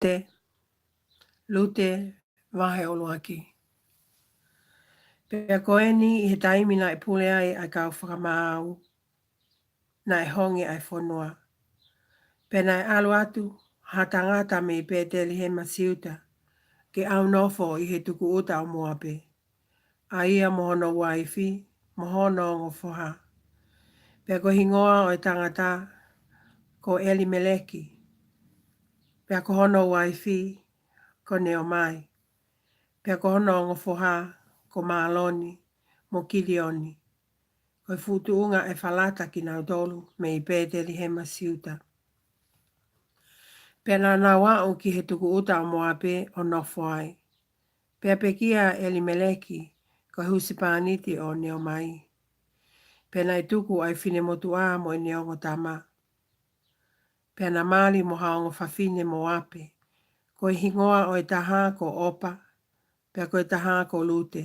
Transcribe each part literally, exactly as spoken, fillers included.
Lute, Lute, vahe ʻuluaki. Pea ko eni ʻi he taimi naʻe pule ai ʻa e kau fakamaau, naʻe honge ʻa e fonua. Pea naʻe ʻalu atu ha tangata mei Pētelihema Siuta, ke ʻaunofo ʻi he tukuʻuta ʻo Moape, ʻa ia mo hono uaifi, mo hono ongo foha. Pea ko e hingoa ʻo e tangata ko ʻElimeleki, pea ko hono uaifi ko Neomai, pea ko hono ongo foha ko Māloni mo Kilioni, ko e fuʻu tuʻunga ʻEfalata kinautolu mei Pētelihema Siuta. Pea naʻa nau aʻu ki he tukuʻuta ʻo Moape ʻo nofo ai. Pea pekia ʻa ʻElimeleki, ko e husepāniti ʻo Neomai. Pea naʻe tuku ʻa e finemotuʻa mo ʻene ongo tama. Pea na mali mo ha ongo fafine Moape, ko e hingoa ʻo e taha ko ʻOpa, pea ko e taha ko Lute.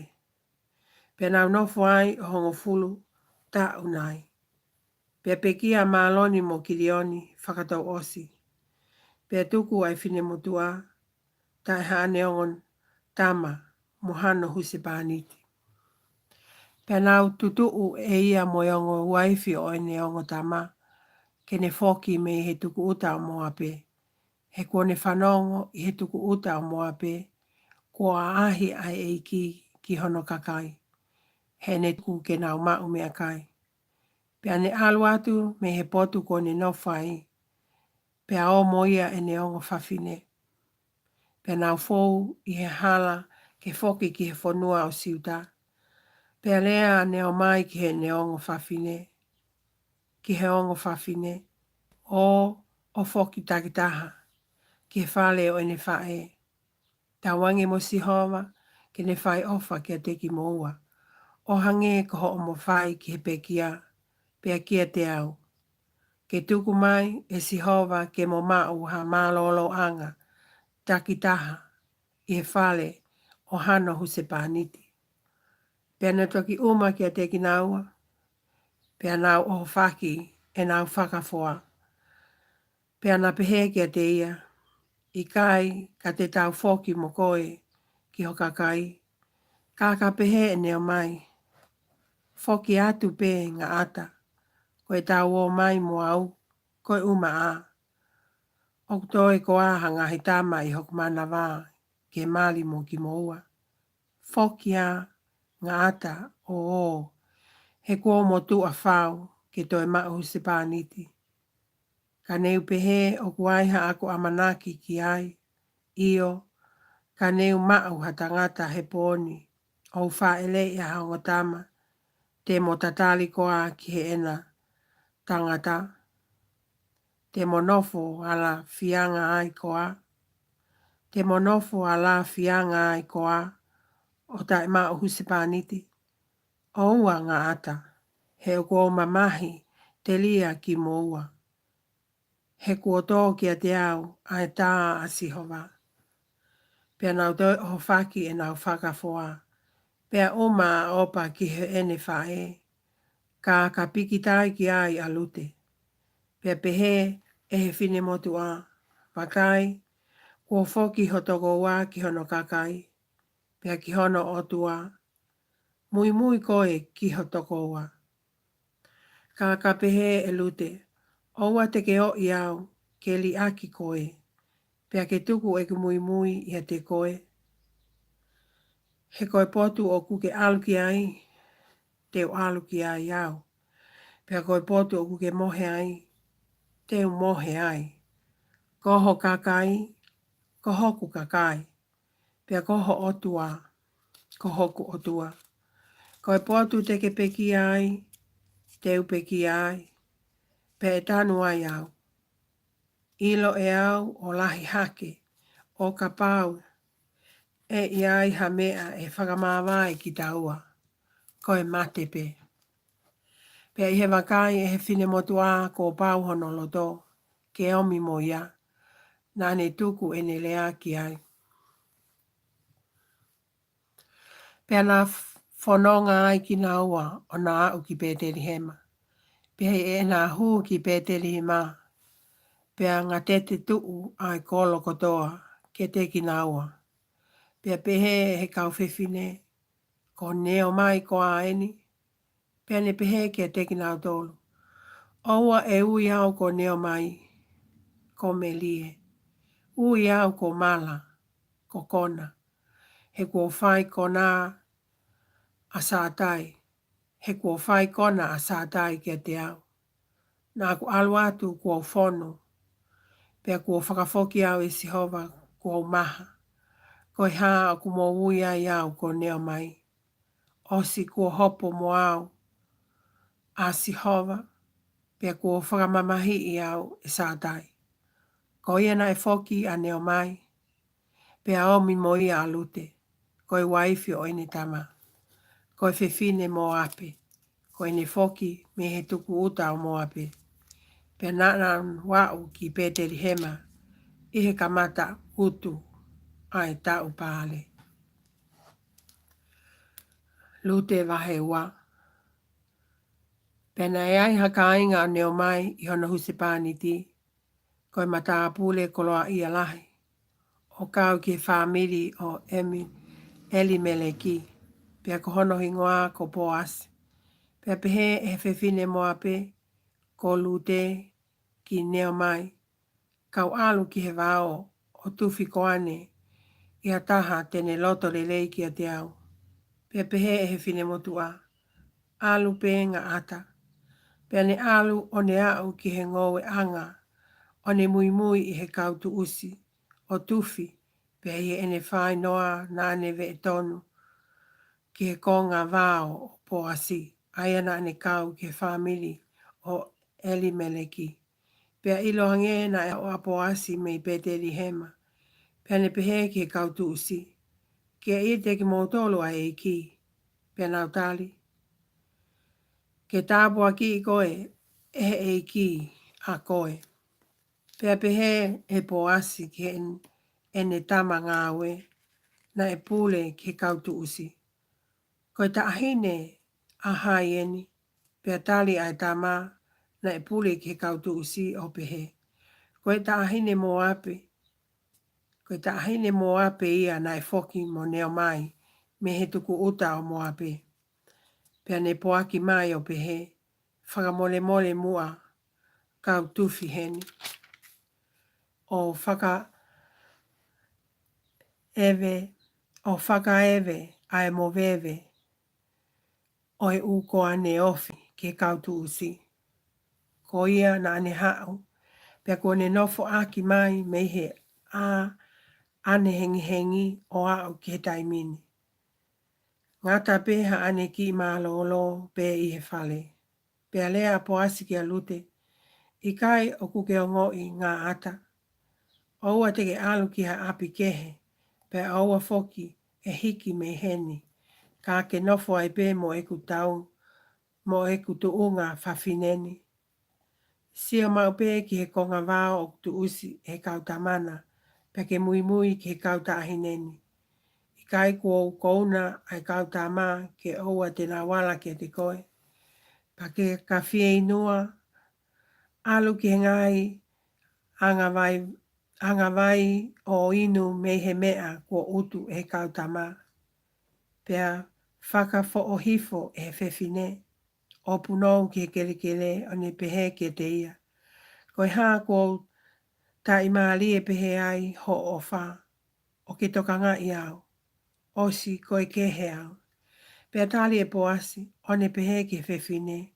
Pea nau nofo ai ʻo hongofulu taʻu nai. Pea pekia ʻa Māloni mo Kilioni fakatouʻosi. Pea tuku ʻa e finemotuʻa, taʻe haʻane ongo tama mo hano husepāniti. Pea nau tutuʻu ʻe ia mo e ongo uaifi ʻo ʻene ongo tama, ke ne foki mei he tukuʻuta ʻo Moape. He kuo ne fanongo ʻi he tukuʻuta ʻo Moape, kuo ʻaʻahi ʻa e ʻEiki ki hono kakai, heʻene tuku ke nau maʻu meʻakai. Pea ne ʻalu atu mei he potu kuo ne nofo ai, pea ō mo ia ʻene ongo fafine. Pea nau fou ʻi he hala ke foki ki he fonua ʻo Siuta. Pea lea ʻa Neomai ki heʻene ongo fafine, ki he ongo fafine, ō ʻo foki takitaha ki he fale ʻo ʻene faʻē. Tauange mo Sihova ke ne fai ʻofa kiate kimoua, ʻo hangē ko hoʻomo fai ki he pekia, pea kiate au. Ke tuku mai ʻe Sihova ke mo maʻu ha mālōlōʻanga takitaha ʻi he fale ʻo hano husepāniti. Pea na toki ʻuma kiate kinaua, pea nau ʻohofaki ʻenau fakafoa. Pea na pehē kiate ia, ʻIkai ka te tau foki mo koe ki ho kakai? Ka ka pehē ʻe Neomai, Foki atu pē ngaʻata, ko ʻetau ō mai mo au, ko e ʻuma ā. ʻOku toe koā ha ngaahi tama ʻi hoku manava ke mali mo kimoua? Foki ā ngaʻata ʻo ō, he kuo mo tuʻa fau ke toe maʻu husepāniti. Ka ne u pehē ʻoku ai haʻaku ʻamanaki ki ai, ʻio, ka ne u maʻu ha tangata he pooni, ʻo u fāʻeleʻi ʻa ha ongo tama, te mo tatali koā ki heʻena tangata? Te mo nofo ʻalafianga ai koā? Te mo nofo ʻalafianga ai koā ʻo taʻemaʻu husepāniti? ʻOua ngaʻata, he ʻoku ou mamahi telia kimoua, he kuo tō kiate au ʻa e tā ʻa Sihova. Pea nau toe ʻohofaki ʻenau fakafoa, pea ʻuma ʻa ʻOpa ki heʻene faʻē, ka ka pikitai ki ai ʻa Lute. Pea pehē ʻe he finemotuʻa, Vakai, kuo foki ho tokoua ki hono kakai, pea ki hono ʻOtua, muimui koe ki ho tokoua. Ka ka pehē ʻe Lute, ʻOua te ke ʻoʻi au ke liʻaki koe, pea ke tuku ʻeku muimui ʻiate koe. He ko e potu ʻoku ke ʻalu ki ai, te u ʻalu ki ai au. Pea ko e potu ʻoku ke mohe ai, te u mohe ai. Ko ho kakai, ko hoku kakai. Pea ko ho ʻOtua, ko hoku ʻOtua. Ko e potu te ke pekia ai, te u pekia ai, pea ʻe tanu ai au. ʻIlo ʻe au ʻo lahi hake, ʻo kapau ʻe ʻi ai ha meʻa ʻe fakamāvae kitaua, ko e mate pē. Pea ʻi he vakai ʻe he finemotuʻa kuo pau hono loto ke omi mo ia, naʻa ne tuku ʻene lea ki ai. Pea na f-, fononga ai kinaua ʻo na aʻu ki Pētelihema. Pea ʻi heʻena hū ki Pētelihema, pea ngatete tuʻu ʻa e kolo kotoa kiate kinaua. Pea pehē ʻe he kau fefine, Ko Neomai koā eni? Pea ne pehē kiate kinautolu, ʻOua ʻe ui au ko Neomai, ko Melie. Ui au ko Mala, ko Kona. He kuo fai kona ʻa Satai, he kuo fai kona ʻa Satai kiate au. Naʻa ku ʻalu atu kuo u fonu, pea kuo fakafoki au ʻe Sihova kuo u maha. Ko e hā ʻoku mou ui ai au ko Neomai? ʻOsi kuo hopo mo au ʻa Sihova, pea kuo fakamamahiʻi au ʻe Satai. Ko ia naʻe foki ʻa Neomai, pea ʻomi mo ia ʻa Lute, ko e uaifi ʻo ʻene tama, ko e fefine Moape, ko ʻene foki mei he tukuʻuta ʻo Moape. Pea naʻa na aʻu ki Petelihema ʻi he kamata utu ʻa e taʻu paale. Lute vahe ua. Pea naʻe ʻi ai ha kāinga ʻo Neomai ʻi hono husepāniti, ko e matāpule koloaʻia lahi, ʻo kau ki he fāmili ʻo ʻEmi-, ʻElimeleki, pea ko hono hingoa ko Poasi. Pea pehē ʻe he fefine Moape ko Lute ki Neomai, Kau ʻalu ki he vao ʻo tufi koane ʻi ha taha te ne loto lelei kiate au. Pea pehē ʻe he finemotuʻa, ʻAlu pē Ngaʻata. Pea ne ʻalu ʻo ne aʻu ki he ngoueʻanga, ʻo ne muimui ʻi he kau tuʻusi ʻo tufi, pea ʻi heʻene fai noa naʻa ne veʻe tonu ki he konga vao ʻo Poasi, ʻa ia naʻa ne kau ki he fāmili ʻo ʻElimeleki. Pea ʻiloange naʻe aʻu ʻa Poasi mei Petelihema. Pea ne pehē ki he kau tuʻusi, Ke ʻite kimoutolu ʻa e ʻEiki. Pea nau tali, Ke tāpuakiʻi koe ʻe he ʻEiki ʻa koe. Pea pehē ʻe Poasi ki heʻene tama ngāue naʻe pule ki he kau tuʻusi, Ko e taʻahine ʻa hai eni? Pea tali ʻa e tama naʻe pule ki he kau tuʻusi ʻo pehē, Ko e taʻahine Moape, ko e taʻahine Moape ia naʻe foki mo Neomai mei he tukuʻuta ʻo Moape. Pea ne poaki mai ʻo pehē, Fakamolemole muʻa, kau tufi heni, ʻo fakaʻeve, ʻo fakaʻeve ʻa e moveve ʻo e ʻū koane ofi ki he kau tuʻusi. Ko ia naʻa ne haʻu, pea kuo ne nofoʻaki mai mei he ʻā ʻanehengihengi ʻo aʻu ki he taimi ni. Ngata pē haʻane kiʻi mālōlō pē ʻi he fale. Pea lea ʻa Poasi kia Lute, ʻIkai ʻoku ke ongoʻi Ngaʻata? ʻOua te ke ʻalu ki ha ʻapi kehe, pea ʻoua foki ʻe hiki mei heni, ka ke nofo ai pē mo ʻeku tau, mo ʻeku tuʻunga fafine ni. Sio maʻu pē ki he konga vao ʻoku tuʻusi ʻe he kau tama na, pea ke muimui ki he kau taʻahine ni. ʻIkai kuo u kouna ʻa e kau tama ke ʻoua te nau ala kiate koe, pea ke ka fieinua, ʻalu ki he ngaahi angavai, angavai ʻo inu mei he meʻa kuo utu ʻe he kau tama. Pea fakafoʻohifo ʻe he fefine, ʻo punou ki he kelekele, ʻo ne pehē kiate ia, Ko e hā kuo u taʻimālie pehē ai hoʻo ʻofa, ʻo ke tokangaʻi au, ʻosi ko e kehe au? Pea tali ʻe Poasi, ʻo ne pehē ki he fefine,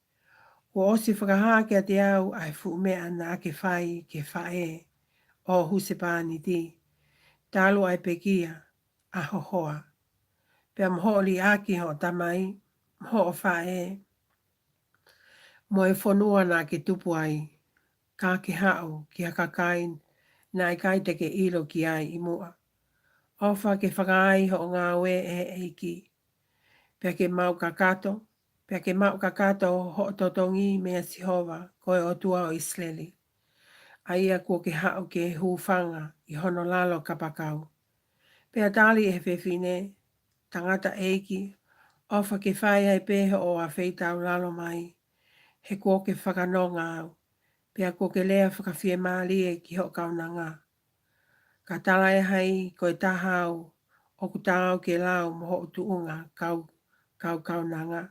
Kuo ʻosi fakahā kiate au ʻa e fuʻu meʻa naʻa ke fai ki he faʻē ʻo ho husepāniti, talu ʻa e pekia ʻa ho hoa, pea mo hoʻo liʻaki hoʻo tamai, mo hoʻo faʻē, mo e fonua naʻa ke tupu ai, ka ke haʻu ki ha kakai naʻe ʻikai te ke ʻilo ki ai ʻi muʻa. ʻOfa ke fakaai hoʻo ngāue ʻe he ʻEiki, pea ke maʻu kakato, pea ke maʻu kakato hoʻo totongi meia Sihova, ko e ʻOtua ʻo ʻIsileli, ʻa ia kuo ke haʻu ke hūfanga ʻi hono lalo kapakau. Pea tali ʻe he fefine, Tangataʻeiki, ʻofa ke fai ai pē hoʻo afeitaulalo mai, he kuo ke fakanonga au. Pea kuo ke lea fakafiemālie ki hoʻo kaunanga. Ka talaʻehai ko e taha au ʻoku taau ke lau mo hoʻo tuʻunga kau, kau kaunanga.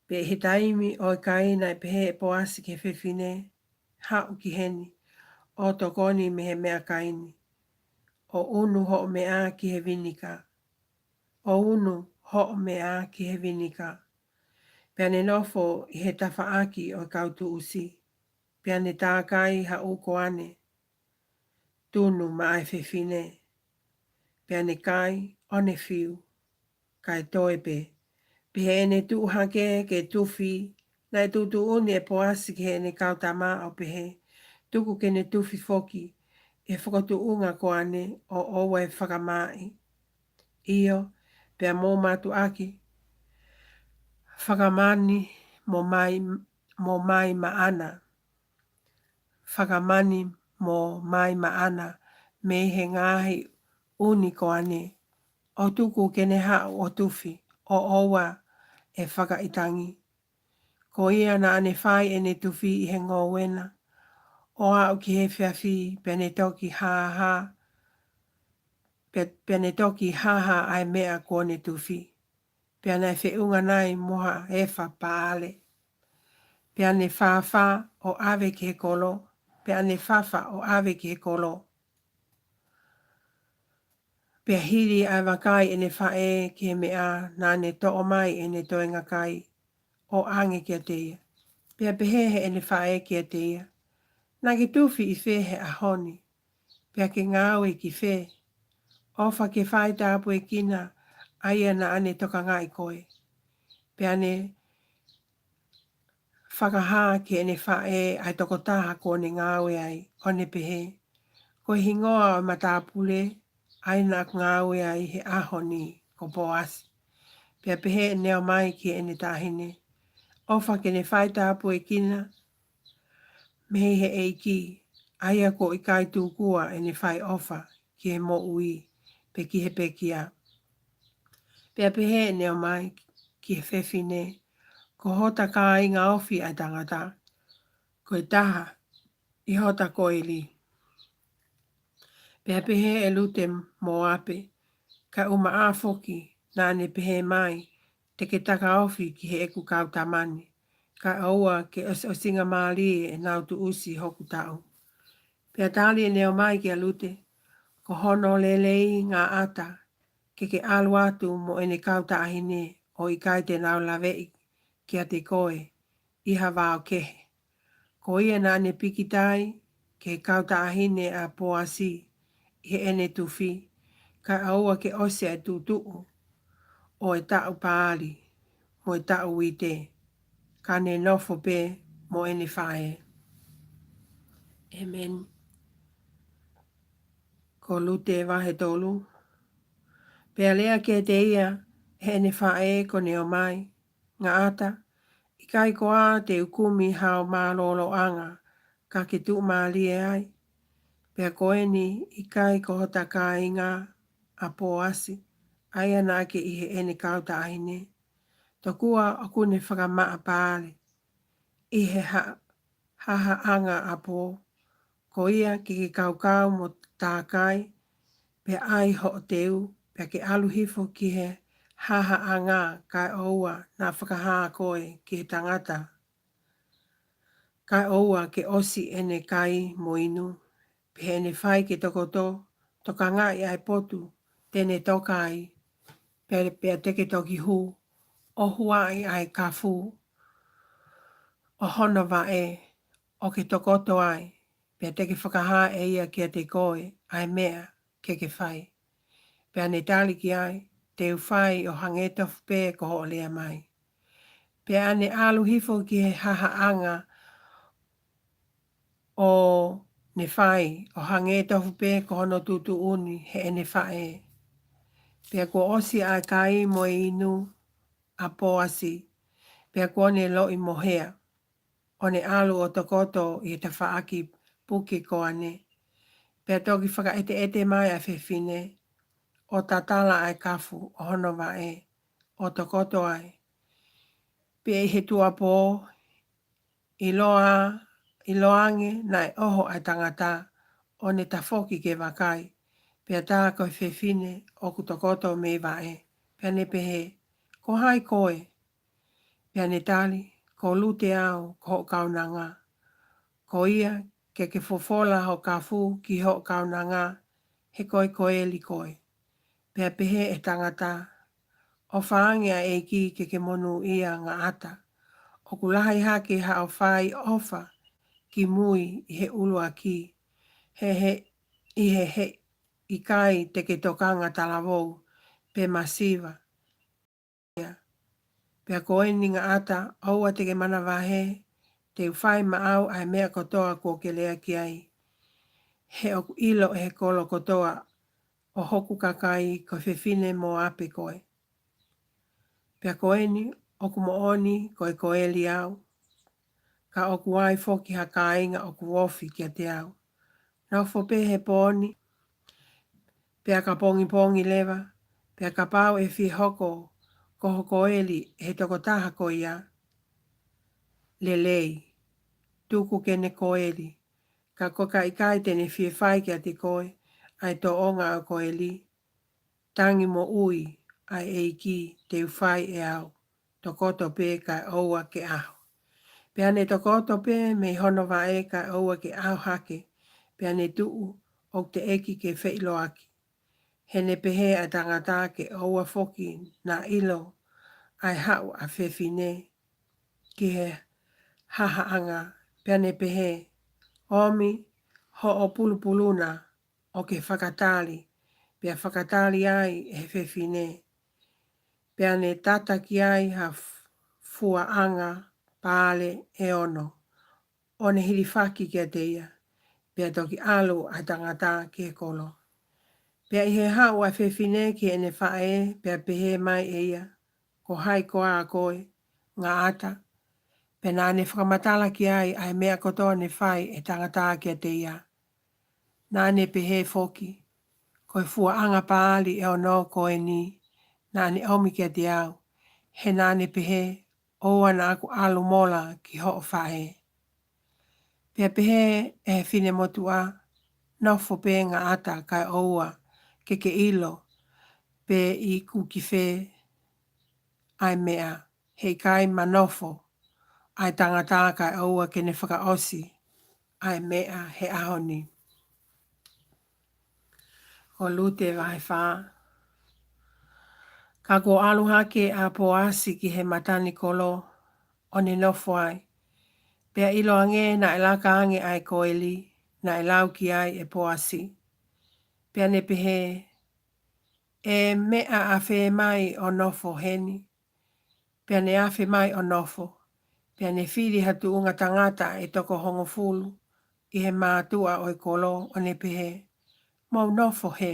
Pea ʻi he taimi ʻo e kai naʻe pehē ʻe Poasi ki he fefine, Haʻu ki heni, ʻo tokoni mei he meʻakai ni, ʻo unu hoʻo meʻa ki he vinika, ʻo unu hoʻo meʻa ki he vinika. Pea ne nofo ʻi he tafaʻaki ʻo e kau tuʻusi. Pea ne tākai ha ukoane tunu maʻa e fefine. Pea ne kai ʻo ne fiu, kae toe pē. Pea ʻi heʻene tuʻu hake ke tufi, naʻe tuʻutuʻuni ʻe Poasi ki heʻene kau tama ʻo pehē, Tuku ke ne tufi foki ʻi he fokotuʻunga ko eni ʻo ʻoua ʻe fakamaaʻi. ʻIo, pea mou mātuʻaki fakamani mo mai, mo mai maʻana. Fakamani mo mai maʻana mei he ngaahi ʻuni ko eni, ʻo tuku ke ne haʻu ʻo tufi, ʻo ʻoua ʻe fakaʻitangi. Ko ia naʻa ne fai ʻene tufi ʻi he ngoue na, ʻo aʻu ki he efiafi, pea ne toki hāhā, pea, pea ne toki hāhā ʻa e meʻa kuo ne tufi. Pea naʻe feʻunga nai mo ha efa paʻale. Pea ne fāfā ʻo ʻave ki he kolo, pea ne fafa ʻo ʻave ki he kolo. Pea hili ʻa e vakai ʻene faʻē ki he meʻa, naʻa ne toʻo mai ʻene toenga kai, ʻo ʻange kiate ia. Pea pehē heʻene faʻē kiate ia, Naʻa ke tufi ʻi fē he ʻaho ni? Pea ke ngāue ki fē? ʻOfa ke faitāpuekina ʻa ia naʻa ne tokangaʻi koe. Pea ne fakahā ki heʻene faʻē ʻa e tokotaha kuo ne ngāue ai, ʻo ne pehē, Ko e hingoa ʻo e matāpule ʻa ia naʻa ku ngāue ai he ʻaho ni ko Poasi. Pea pehē ʻe Neomai ki heʻene taʻahine, ʻOfa ke ne faitāpuekina mei he ʻEiki, ʻa ia kuo ʻikai tukua ʻene fai ʻofa ki he moʻui, pe ki he pekia. Pea pehē ʻe Neomai ki he fefine, Ko hota kāinga ofi ʻa e tangata, ko e taha ʻi hota koeli. Pea pehē ʻe Lute Moape, Kae ʻumaʻā foki naʻa ne pehē mai, Te ke takaofi ki heʻeku kau tama ni, kae ʻoua ke ʻosiʻosingamālie ʻenau tuʻusi hoku taʻu. Pea tali ʻe Neomai kia Lute, Ko hono lelei ngaʻata ke ke ʻalu atu mo ʻene kau taʻahine, ʻo ʻikai te nau laveʻi kiate koe ʻi ha vao kehe. Ko ia naʻa ne pikitai ki he kau taʻahine ʻa Poasi ʻi heʻene tufi, kae ʻoua ke ʻosi ʻa e tuʻutuʻu ʻo e taʻu paali mo e taʻu uite, ka ne nofo pē mo ʻene faʻē. ʻĒmeni. Ko Lute vahe tolu. Pea lea kiate ia ʻe heʻene faʻē ko Neomai, Ngaʻata, ʻikai koā te u kumi hao mālōlōʻanga ka ke tuʻumālie ai? Pea ko eni, ʻikai ko hota kāinga ʻa Poasi, ʻa ia naʻa ke ʻi heʻene kau taʻahine? Tokua ʻoku ne fakamaʻa paale ʻi he ha-, hahaʻanga ʻa Pō. Ko ia ke ke kaukau mo tākai, pea ʻai hoʻo teu, pea ke ʻalu hifo ki he hahaʻanga, kae ʻoua naʻa fakahā koe ki he tangata, kae ʻoua ke ʻosi ʻene kai mo inu. Pea ʻi heʻene fai ke tokoto, tokangaʻi ʻa e potu te ne toka ai, pea, pea te ke toki hū ʻo huaʻi ʻa e kafu ʻo hono vaʻe ʻo ke tokoto ai, pea te ke fakahā ʻe ia kiate koe ʻa e meʻa ke ke fai. Pea ne tali ki ai, Te u fai ʻo hangē tofu pē ko hoʻo lea mai. Pea ne ʻalu hifo ki he hahaʻanga, ʻo ne fai ʻo hangē tofu pē ko hono tuʻutuʻuni heʻene faʻē. Pea kuo ʻosi ʻa e kai mo e inu ʻa Poasi, pea kuo ne loʻimohe, ʻo ne ʻalu ʻo tokoto ʻi he tafaʻaki puke ko eni. Pea toki fakaʻeteʻete mai ʻa e fefine, ʻo tatala ʻa e kafu ʻo hono vaʻe, ʻo tokoto ai. Pea ʻi he tuʻuapō, ʻiloa ʻiloange naʻe ʻoho ʻa e tangata, ʻo ne tafoki ke vakai, pea tā ko e fefine ʻoku tokoto mei vaʻe, pea ne pehē, Ko hai koe? Pea ne tali, Ko Lute au, ko hoʻo kaunanga. Ko ia ke ke fofola ho kafu ki hoʻo kaunanga, he ko e Koeli koe. Pea pehē ʻe he tangata, ʻOfa ange ʻa e ʻEiki ke ke monūʻia, Ngaʻata. ʻOku lahi hake haʻo fai ʻofa ki mui ʻi he ʻuluaki, he he ʻi he heʻikai te ke tokanga talavou pe masiva. Pea ko eni, Ngaʻata, ʻoua te ke manavahē, te u fai maʻau ʻa e meʻa kotoa kuo ke lea ki ai. He ʻoku ʻilo ʻe he kolo kotoa ʻo hoku kakai ko e fefine Mōape koe. Pea ko eni, ʻoku moʻoni ko e Koeli au, ka ʻoku ai foki ha kāinga ʻoku ofi kiate au. Nofo pē he pō ni, pea ka pongipongi leva, pea kapau ʻe fie hoko ko ho Koeli ʻe he tokotaha ko ia, lelei, tuku ke ne Koeli. Ka ko e ka ʻikai te ne fie fai kiate koe ʻa e tōʻonga ʻo e Koeli, tangi moʻui ʻa e ʻEiki te u fai ʻe au, tokoto pē kae ʻoua ke ʻaho. Pea ne tokoto pē mei hono vaʻe kae ʻoua ke ʻaho hake, pea ne tuʻu ʻoku teʻeki ke feʻiloaki. He ne pehē ʻa e tangata ke ʻoua foki naʻa ʻilo ʻa e haʻu ʻa e fefine ki he hahaʻanga, pea ne pehē, ʻOmi hoʻo pulupulu na ʻo ke fakatali, pea fakatali ai ʻe he fefine. Pea ne tata ki ai ha f-, fuaʻanga paale ʻe ono, ʻo ne hilifaki kiate ia, pea toki ʻalu ʻa e tangata ki he kolo. Pea ʻi he haʻu ʻa e fefine ki heʻene faʻē, pea pehē mai ʻe ia, Ko hai koā koe, Ngaʻata? Pea naʻa ne fakamatala ki ai ʻa e meʻa kotoa ne fai ʻe he tangata kiate ia. Naʻa ne pehē foki, Ko e fuaʻanga paali ʻe ono ko eni naʻa ne ʻomi kiate au, he naʻa ne pehē, ʻOua naʻa ku ʻalu mola ki hoʻo faʻē. Pea pehē ʻe he finemotuʻa, Nofo pē, Ngaʻata, kae ʻoua ke ke ʻilo pe ʻoku ki fē ʻa e meʻa, he ʻikai manofo ʻa e tangata kae ʻoua ke ne fakaʻosi ʻa e meʻa he ʻaho ni. Ko Lute vahe fā. Ka kuo ʻalu hake ʻa Poasi ki he matanikolo ʻo ne nofo ai. Pea ʻiloange naʻe laka ange ʻa e Koeli naʻe lau ki ai ʻe Poasi. Pea ne pehē, ʻE meʻa ʻafē mai ʻo nofo heni? Pea ne afe mai ʻo nofo. Pea ne fili ha tuʻunga tangata ʻe toko hongofulu ʻi he mātuʻa ʻo e kolo ʻo ne pehē, Mou nofo hē.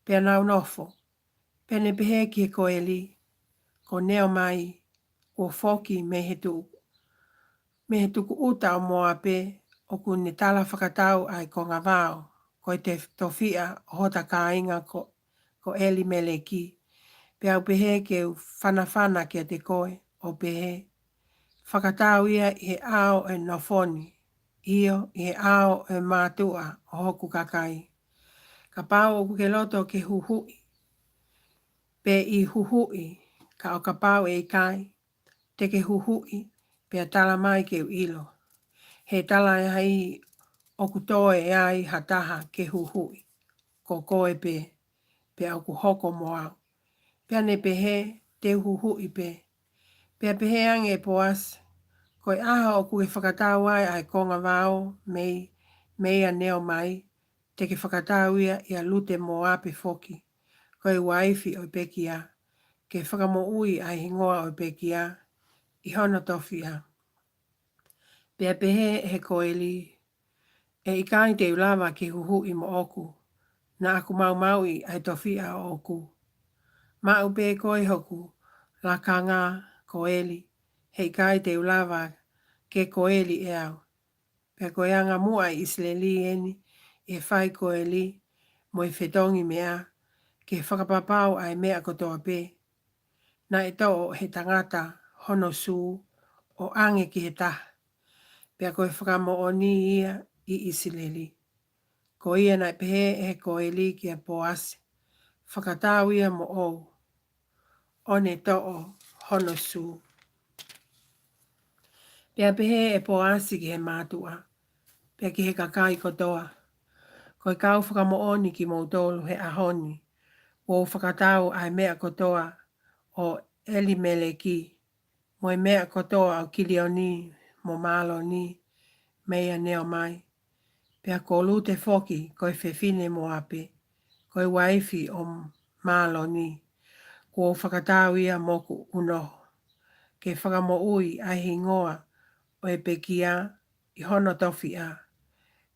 Pea nau nofo. Pea ne pehē ki he Koeli, Ko Neomai, kuo foki mei he tuʻu, mei he tukuʻuta ʻo Moape, ʻoku ne tala fakatau ʻa e konga vao, ko e te-, tofiʻa ʻo hota kāinga ko, ko ʻElimeleki. Pea u pehē ke u fanafana kiate koe, ʻo pehē, Fakatau ia ʻi he ʻao ʻo e nofo ni, ʻio, ʻi he ʻao ʻo e mātuʻa ʻo hoku kakai. Kapau ʻoku ke loto ke huhuʻi, pea huhuʻi, ka ʻo kapau ʻe ʻikai te ke huhuʻi, pea tala mai ke u ʻilo. He talaʻehai ʻoku toe ai ha taha ke huhuʻi, ko koe pē, pea ʻoku hoko mo au. Pea ne pehē, Te u huhuʻi pē. Pea pehē ange ʻe Poasi, Ko e ʻaho ʻoku ke fakatau ai ʻa e konga vao mei, meia Neomai, te ke fakatau ia ʻia Lute Moape foki, ko e uaifi ʻo e pekia, ke fakamoʻui ʻa e hingoa ʻo e pekia ʻi hono tofiʻa. Pea pehē ʻe he Koeli, ʻE ʻikai te u lava ke huhuʻi moʻoku, naʻa ku maumauʻi ʻa e tofiʻa ʻoʻoku. Maʻu pē koe hoku lakanga, Koeli, he ʻikai te u lava ke Koeli ʻe au. Pea ko e anga muʻa ʻi ʻIsileli eni ʻi he fai Koeli mo e fetongi meʻa, ke fakapapau ʻa e meʻa kotoa pē. Naʻe toʻo ʻe he tangata hono sū ʻo ʻange ki he taha. pea ko e fakamoʻoni ia ʻi ʻIsileli. Ko ia naʻe pehē ʻe Koeli kia Poasi, Fakatau ia moʻou, ʻo ne toʻo hono sū. Pea pehē ʻe Poasi ki he mātuʻa, pea ki he kakai kotoa, Ko e kau fakamoʻoni kimoutolu he ʻaho ni, kuo u fakatau ʻa e meʻa kotoa ʻo ʻElimeleki, mo e meʻa kotoa ʻo Kilioni mo Māloni, meia Neomai. Pea ko Lute foki, ko e fefine Moape, ko e uaifi ʻo Māloni, kuo u fakatau ia moku ʻunoho, ke fakamoʻui ʻa e hingoa ʻo e pekia ʻi hono tofiʻa,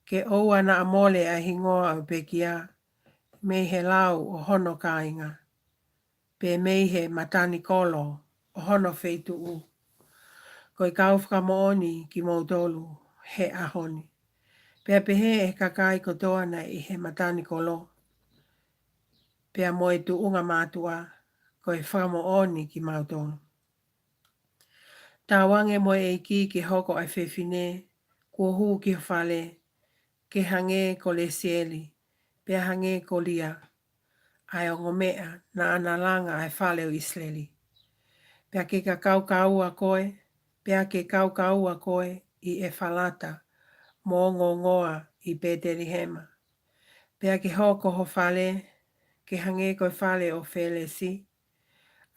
ke ʻoua naʻa mole ʻa e hingoa ʻo e pekia mei he lau ʻo hono kāinga, pe mei he matanikolo ʻo hono feituʻu. Ko e kau fakamoʻoni kimoutolu he ʻaho ni. Pea pehē ʻe he kakai kotoa naʻe ʻi he matanikolo, pea mo e tuʻunga mātuʻa, Ko e fakamoʻoni kimautolu. Tauange mo e ʻEiki ke hoko ʻa e fefine kuo hū ki ho fale, ke hangē ko Lesieli, pea hangē ko Lia, ʻa e ongo meʻa naʻa na langa ʻa e fale ʻo ʻIsileli. Pea ke ka kaukaua koe, pea ke kaukaua koe ʻi ʻEfalata, mo ongoongoa ʻi Petelihema. Pea ke hoko ho fale, ke hangē ko e fale ʻo Felesi,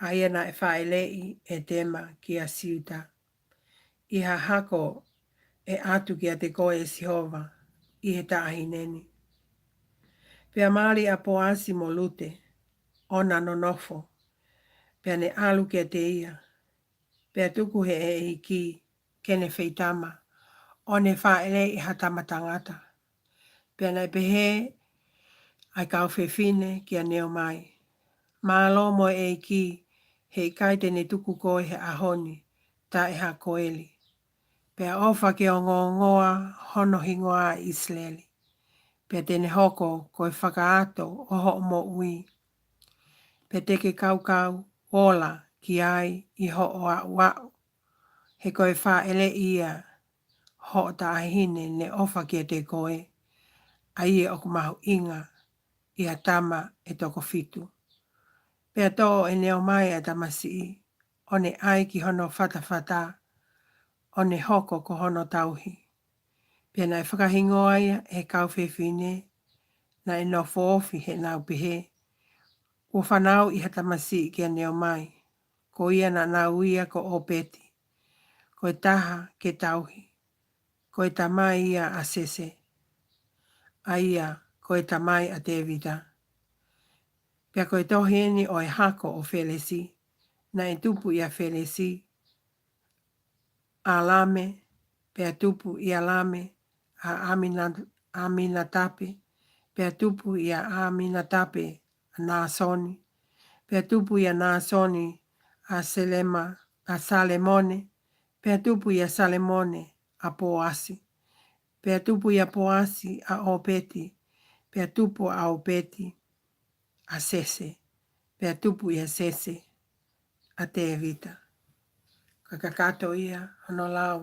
ʻa ia naʻe fāʻeleʻi ʻe Tema kia Siuta, ʻi ha hako ʻe ʻatu kiate koe ʻe Sihova ʻi he taʻahine ni. Pea mali ʻa Poasi mo Lute, ʻo na nonofo, pea ne ʻalu kiate ia, pea tuku he ʻEiki ke ne feitama, ʻo ne fāʻeleʻi ha tama tangata. Pea naʻe pehē ʻa e kau fefine kia Neomai, Mālō mo e ʻEiki, he ʻikai te ne tuku koe he ʻaho ni taʻe ha Koeli. Pea ʻofa ke ongoongoa hono hingoa ʻa ʻIsileli. Pea te ne hoko ko e fakaato ʻo hoʻo moʻui. Pea te ke kaukau ola ki ai ʻi hoʻo aʻuaʻu. He ko e fāʻeleʻi ia hoʻo taʻahine ne ʻofa kiate koe, ʻa ia ʻoku mahuʻinga ʻi ha tama ʻe toko fitu. Pea toʻo ʻe Neomai ʻa e tamasiʻi, ʻo ne ʻai ki hono fatafata, ʻo ne hoko ko hono tauhi. Pea naʻe fakahingoa ia ʻe he kau fefine naʻe nofo ofi heʻenau pehē, Kuo fanauʻi ha tamasiʻi kia Neomai, ko ia naʻa nau ui ia ko ʻŌpeti, ko e taha ke tauhi, ko e tamai ia ʻa Sese, ʻa ia ko e tamai ʻa Tēvita. Pea ko e tohi eni ʻo e hako ʻo Felesi, naʻe tupu ʻia Felesi ʻa Lame, pea tupu ʻia Lame ʻa ʻAmina-, ʻAminatape, pea tupu ʻia ʻAminatape ʻa Nāsoni, pea tupu ʻia Nāsoni ʻa Selema-, ʻa Salemone, pea tupu ʻia Salemone ʻa Poasi, pea tupu ʻia Poasi ʻa ʻŌpeti, pea tupu ʻa ʻŌpeti ʻa Sese, pea tupu ʻia Sese ʻa Tēvita. Ka kakato ia hono lau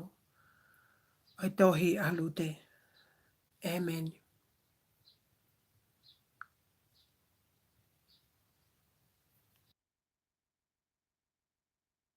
ʻo e tohi ʻa Lute. ʻĒmeni.